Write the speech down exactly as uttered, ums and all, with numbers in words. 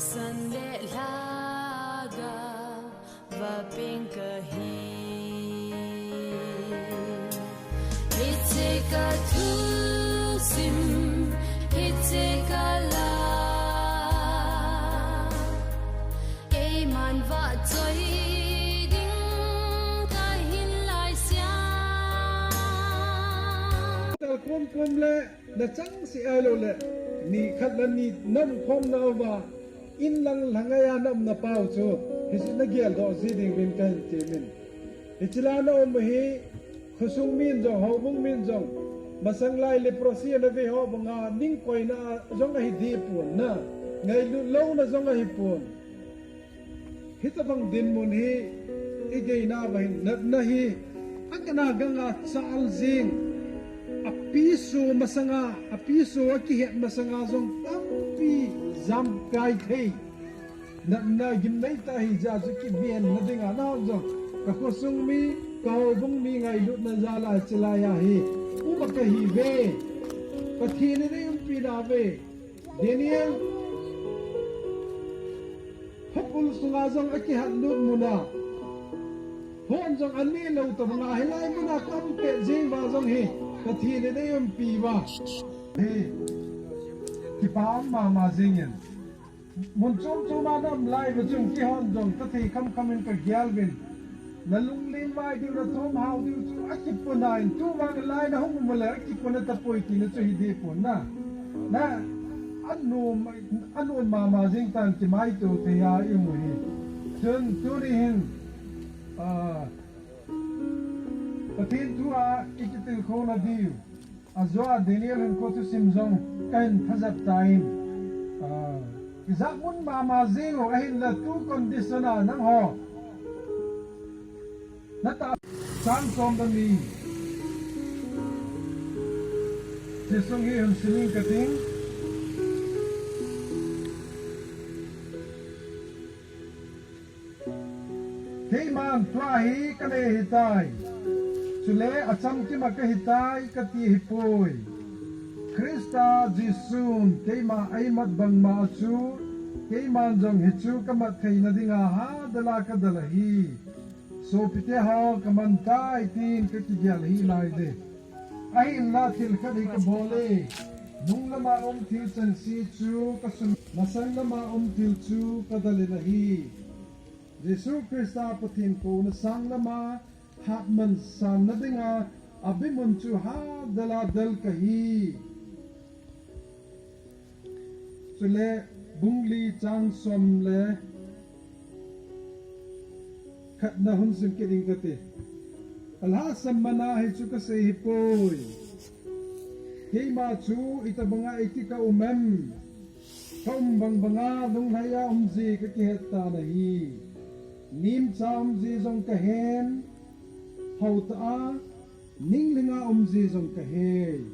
Sun le lha ga va peng kahi. Hiche ka thusim, hiche ka la, keiman vahchoi ding kahin laisea. Tal kom kom le na chang si a lo le, ni khat na ni nam khom na uva, in lang lhangai a nam na pau chu, hiche na geldoh ji ding uvin kahin temin. Hiche la na um hi, khosung min jong, houbung min jong, masang lai leprosy ana ve ho banga, ning koina jong ahi dipon na, ngailut louna jong ahi pon. Hitobang dinmun hi i geina uva hin natna hi, a kana ganga chal jing, a piso masanga, a piso a kihet masanga jong tampi jamkai thei. Natna gimnei tah hi jeh a chu kiven na dinga nahon jong, ka khosung mi, ka houbung mi ngailutna jal a hiche lai a hi, um a kahi ve. Pathen in eiumpi na ve. Daniel, phapul sunga jong akihat lut muna, hon jong aneh lou tabanga, hilai muna kaum pet jeng uva jong hi, Pathen in eiumpi uva hi, kipa um mama jengin. Mun chom chom a na um lai uva chun, keihon jong kathei kham kham in kagel uvin, na lunglen vai diu, na thom hao diu chu akipuna in, tuvang lai na hung um u le akipuna tapoi tina chu hi dipon na. Na, anom, anom mama jeng tan, kimaito thei a i um u hi. Chun tuni hin, ah, Pathen thu a i kitilkhouna diu, ajo a Daniel hinkho thusim jong kahin phajep tan, ah, ijat mun mama jeng u ahinla tu condition a nangho natah chang som le ni. Hiche sung hi hung sim ing kating. Keiman tua hi kanei ahitai, chule achamkim a kahitai kati ahipoi. Christa Jesun keima eimat bangma chu, keiman jong hichu kamat theina dinga hadal a kadal ahi. Sopite ho, kaman tai tin kakigel ahi laile. Ahinla thil khat hi kabol e. Nung lama um thil chengse chu kasum, masang lama um thil chu kadal in ahi. Jesu Christa Pathen kouna sang lama hatman sanna dinga abi mun chu hadal a del kahi. Chule bung li chang som le khat na hung sim kit ing kate. Alhahsam mana hichu kasei ahipoi. Keima chu itobanga iti kaum em? Kaum bang banga lunglhai a umji kakihet tan ahi. Nemcha umji jong kahen, houtah a ninglinga umji jong kahe.